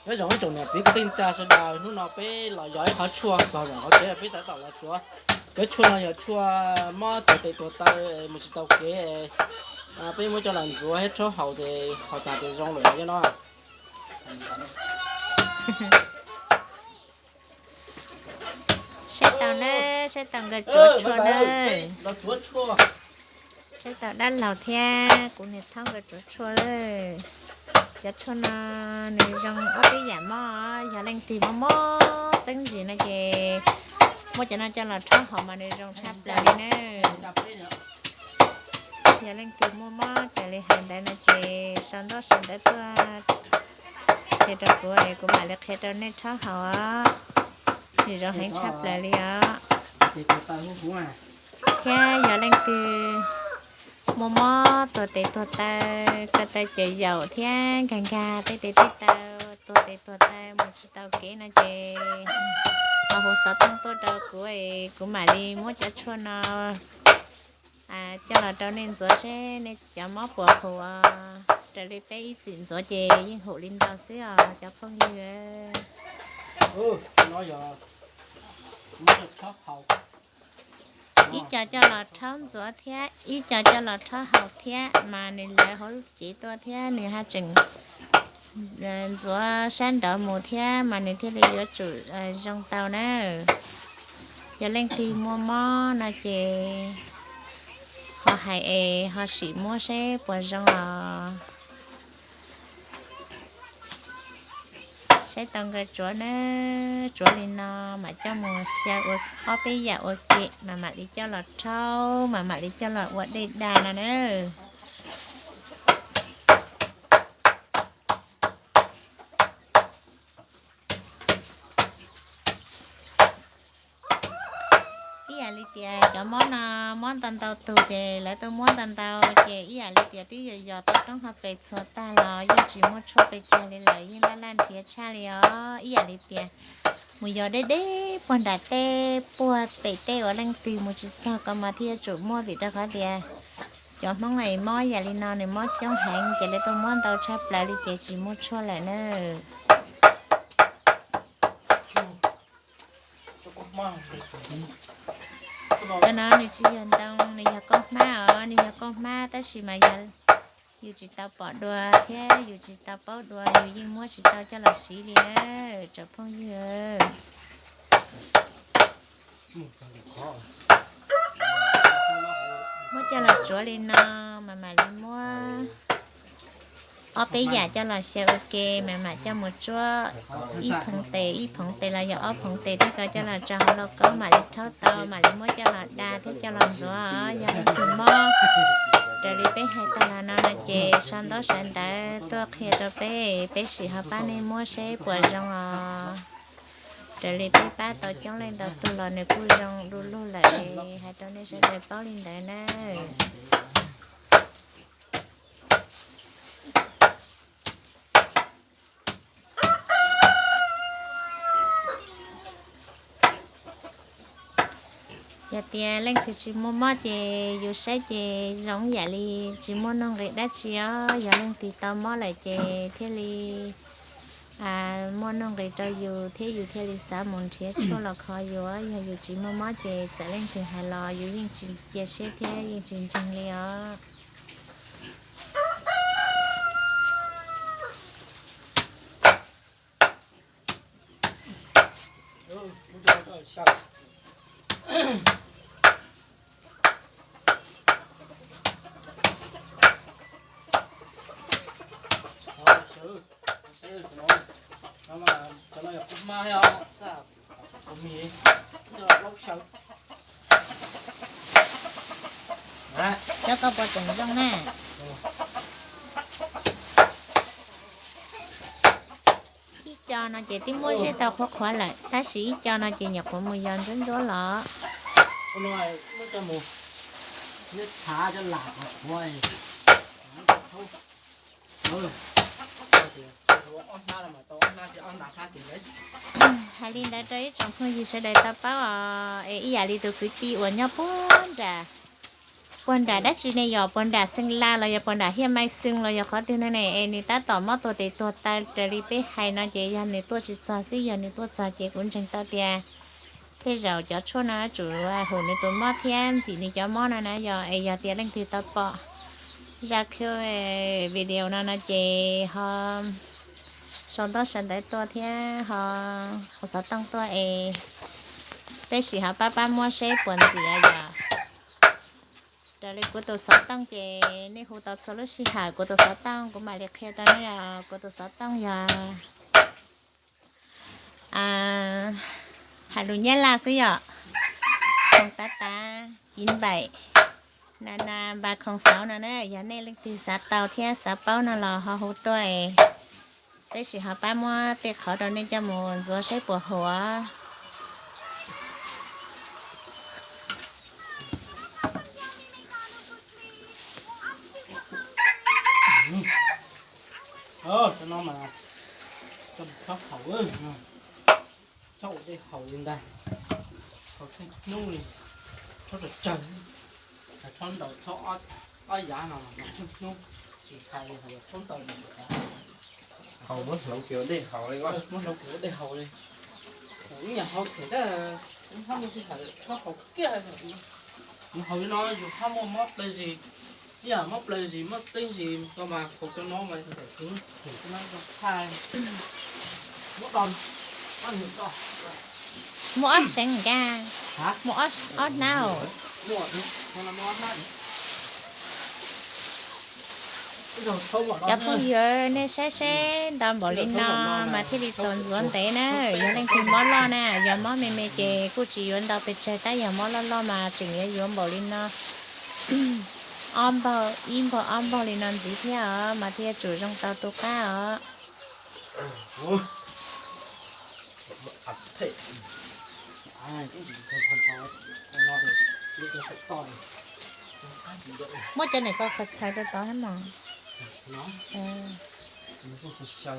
Nyob zoo ib tsoom niam txiv kwv tij neej tsa sawv daws, hnub no peb los yog ib qhov tshuaj txog ntawm qhov tsev, peb tab tom los tsuav. Cov tshuaj no yog tshuaj mob tuag tes tuag taw mus tsis tau kev, peb muab coj los ntxuav thiab rhaub haus ces ho tas tias zoo lawm no. Saib tau na, saib tau nkawd tsuav tshuaj na. Saib tau dab laug thiab kuv niam thaub nkawd tsuav tshuaj lawm. Cov tshuaj no nws zoo ob peb yam mob, yog leej twg mob mob txeeb zis no ces muab cov no coj los rhaub haus mas nws zoo tshaj plaws li na. Yog leej twg muaj mob raws li hais ntawd no ces sau ntaub sau ntawv tuaj qhia rau kuv es kuv mam li qhia rau nej rhaub haus os. Nws zoo heev tshaj plaws li os. Thiab yog leej twg muaj mob tuag tes tuag taw, ko taw caws yaum thiab nkag nkag tej tes tej taw, tuag tes tuag taw mus tsis tau kev no ces ho hu xov tooj tuaj rau kuv es kuv mam li muab cov tshuaj no coj los rau nej ntxuav seb nej cov mob puas haum. Raws li peb ib txwm ntxuav ces yeej haum li ntawd xwb os cov phooj ywg. Ib co coj los rhaub ntxuav thiab ib co coj los rhaub haus thiab mas nws lawv hauv lub cev tuaj thiab nws haj tseem ntxuav sab nraud mus thiab mas nws thiaj li yuav tsum zoo tau na. Yog leej twg muaj mob no ces ho hais es ho sim muab seb puas zoo os. Saib tau nkawd tsuav na, tsuav li no mam coj mus xyaw ua ob peb yam ua ke mas mam li coj los rhaub mas mam li coj los ua dej da no na. Ib yam li tias cov mob no mob ntau ntau tus ces lawv tuaj muab ntau ntau ces ib yam li tias twb yog yos tau roob hauv pes txhua tag los yeej tsis muaj tshuaj pes tsawg li lawm, yeej laj laj nrhiav tshaj li os. Ib yam li tias mus yos deb deb puag nram tej puag pem tej uas leej twg mus tsis txog ko mas thiaj yuav tsum muaj, vim rau qhov tias cov Hmoob es mob yam li no nws mob coob heev ces lawv tuaj muab ntau tshaj plaws li ces tsis muaj tshuaj lawm na. Cov no nws tsis yog ntoo, nws yog kauj hmab os, nws yog kauj hmab tab sis mas yog yus tsis tau pom dua thiab yus tsis tau paub dua yus yeej muab tsis tau coj los siv li na tsoom phooj ywg. Muab coj los tsuav li no mas mam li muab ob peb yam coj los xyaw ua ke mas mam coj mus tsuab ib phoov tes ib phoov tes los yog ob phoov tes thiab ko coj los tso hauv lauj kaub mam li rhaub tau mam li muab coj los da thiab coj los ntxuav. Yog leej twg mob raws li peb hais tag los no no ces sau ntaub sau ntawv tuaj qhia rau peb, peb sim ho pab nej muab seb puas zoo os. Raws li peb pab tau coob leej ntau tug los nws kuj zoo du lug lawm, hais rau nej sawv daws paub li ntawd na. Yog tias leej twg tsis muaj mob ces yus saib ces zoo yam li tsis muaj nuj nqis dab tsi os. Yog leej twg tau mob lawm ces thiaj li muaj nuj nqis rau yus thiab yus thiaj li xav mus nrhiav tshuaj los kho yus. Yog yus tsis muaj mob ces txawm leej twg hais los yus yeej tsis cia siab thiab yeej tsis ntseeg li os. Cov koj puas tseem zoo na? Ib co no ces twb muab zeb tau qhuav qhuav lawm, tab sis ib co no ces nyuam qhuav mus yos ntsuab ntsuab los. Hais li ntawd rau ib tsoom phooj ywg sawv daws tau paub os, es ib yam li tus kwv tij uas nyob puag nram Puag nram dab tsi ne, yog puag nram Xeev Las los yog puag nram Hiaj Maij Xeev los yog qhov twg no ne, es nws tab tom mob tuag tes tuag taw raws li peb hais no ces yog nws tuaj tsis txog xwb, yog nws tuaj txog ces kuv ntseeg tau tias tej zaum cov tshuaj no yuav tsum hum nws tus mob thiab ntxim nws cov mob no na. Yog es yog tias leej twg tau pom zaj qhia video no no ces ho sau ntaub sau ntawv tuaj thiab ho hu xov tooj tuaj es peb sim ho pab pab muab seb puas ntxim yom. Raws li kuv tus xov tooj ces nej hu tau txhua lub sij hawm kuv tus xov tooj, kuv mam li qhia rau nej os. Kuv tus xov tooj yog hais lus Nyab Laj xwb yom, khoom tav tav civ npaim na na npa khoom xauv no na. Yog nej leej twg xav tau thiab xav paub no los ho hu tuaj es peb sim ho pab muab tej qhov rau nej coj mus ntxuav saib puas huam. Cov no mas txhob haus, txhob ua dej haus li ntag, haus tsheej hnub li, txhob tsawg tsawg, txhob ntaus txhob ob yav no mas haus tsheej hnub, tsis hais li hais txhob ntaus li. Haus muab hloov kiag ua dej haus li, muab hloov kiag ua dej haus li. Ib yam haus them, hab muaj sij hawm txhob haus kiag. Yus haus li no yus hab muaj mob plawv zis, ib yam mob plawv zis mob txeeb zis ko mas haus cov no mas ntawm kws them no zoo thaj. Muab do, muaj ob seev nkag, muaj ob hnab. Cov phooj ywg, nej saib seb ntau npaum li no mas thiaj li txaus ntxuav ntev na. Yog leej twg mob loj na, yog mob me me ces kuj tsis yuav ntau pes tsawg, tab yog mob loj loj mas tseem yuav yuav npaum li no ob npaug, ib npaug ob npaug li no ntxiv thiab os mas thiaj yuav tsum zoo tau tu qab os. Muab cov niam ko khaws khaws rau tod hab mog. Xyaw xyaw,